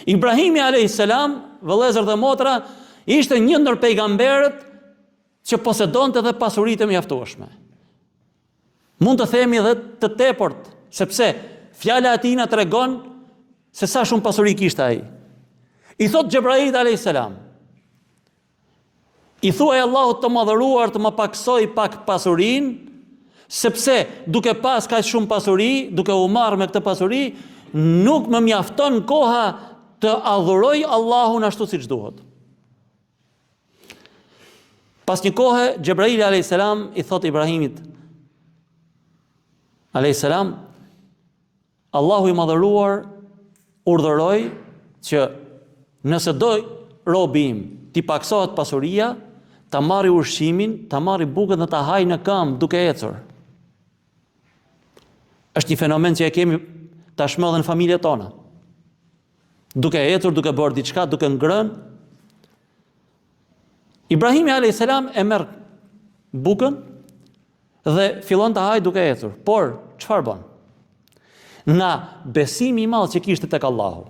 Ibrahimi a.s. vëllezër dhe motra, ishte një ndër pejgamberët që posedonte dhe pasuri të mjaftueshme. Mund të themi edhe të tepërt, sepse fjala e tij na tregon se sa shumë pasuri kishte ai. I thotë Xhebrailit a.s. I thuaj Allahut të madhëruar të më paksojë pak pasurinë, sepse duke pas kaq shumë pasuri, duke u marrë me këtë pasuri, nuk më mjafton koha të adhuroj Allahun ashtu siç duhet. Pas një kohe, Xhebraili a.s. i thotë Ibrahimit a.s. Allahu i madhëruar urdhëroi që nëse do robi im t'i paksohet pasuria, ta marri ushqimin, ta marri bukën dhe ta hajë në këmbë duke ecur. Është një fenomen që e kemi tashmë edhe në familjet tona. Duke ecur, duke bërë diçka, duke ngrënë. Ibrahimi a.s. e merr bukën Dhe fillon ta hajë duke ecur. Por, çfarë bën? Nga besimi i madh që kishte tek Allahu,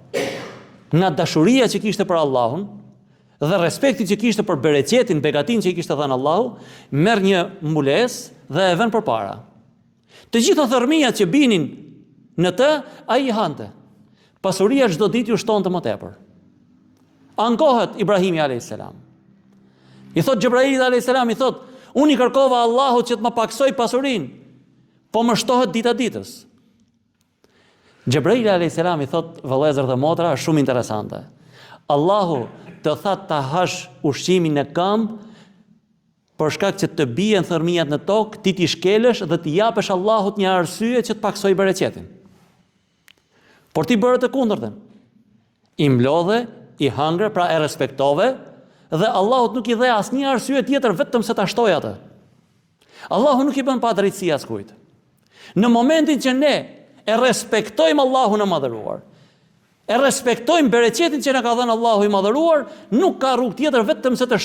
nga dashuria që kishte për Allahun dhe respekti që kishte për bereqetin, begatinë që i kishte dhënë Allahu, merr një mbulesë dhe e vën përpara. Të gjitha thërrmijat që binin në të, ai i hante. Pasuria çdo ditë iu shtonte më tepër. Ankohet Ibrahimi a.s. I thotë Xhebrailit a.s. i thotë, unë i kërkova Allahut që të më paksojë pasurinë, po më shtohet dita ditës. Xhebraili a.s. i thotë, vëllezër dhe motra, është shumë interesante. Allahu të tha ta hash ushqimin në këmbë, për shkak që të bien thërrmijat në tokë, ti t'i shkelësh dhe t'i japësh Allahut një arsye që të paksojë bereqetin. Por ti bëre të kundërtën. I mblodhe, i hëngre, pra e respektove dhe Allahut nuk i dhe asnjë arsye tjetër vetëm se ta shtojë atë. Allahu nuk i bën padrejtësi askujt. Në momentin që ne e respektojmë Allahun e madhëruar, e respektojmë bereqetin që na ka dhënë Allahu i madhëruar, nuk ka rrugë tjetër vetëm se të.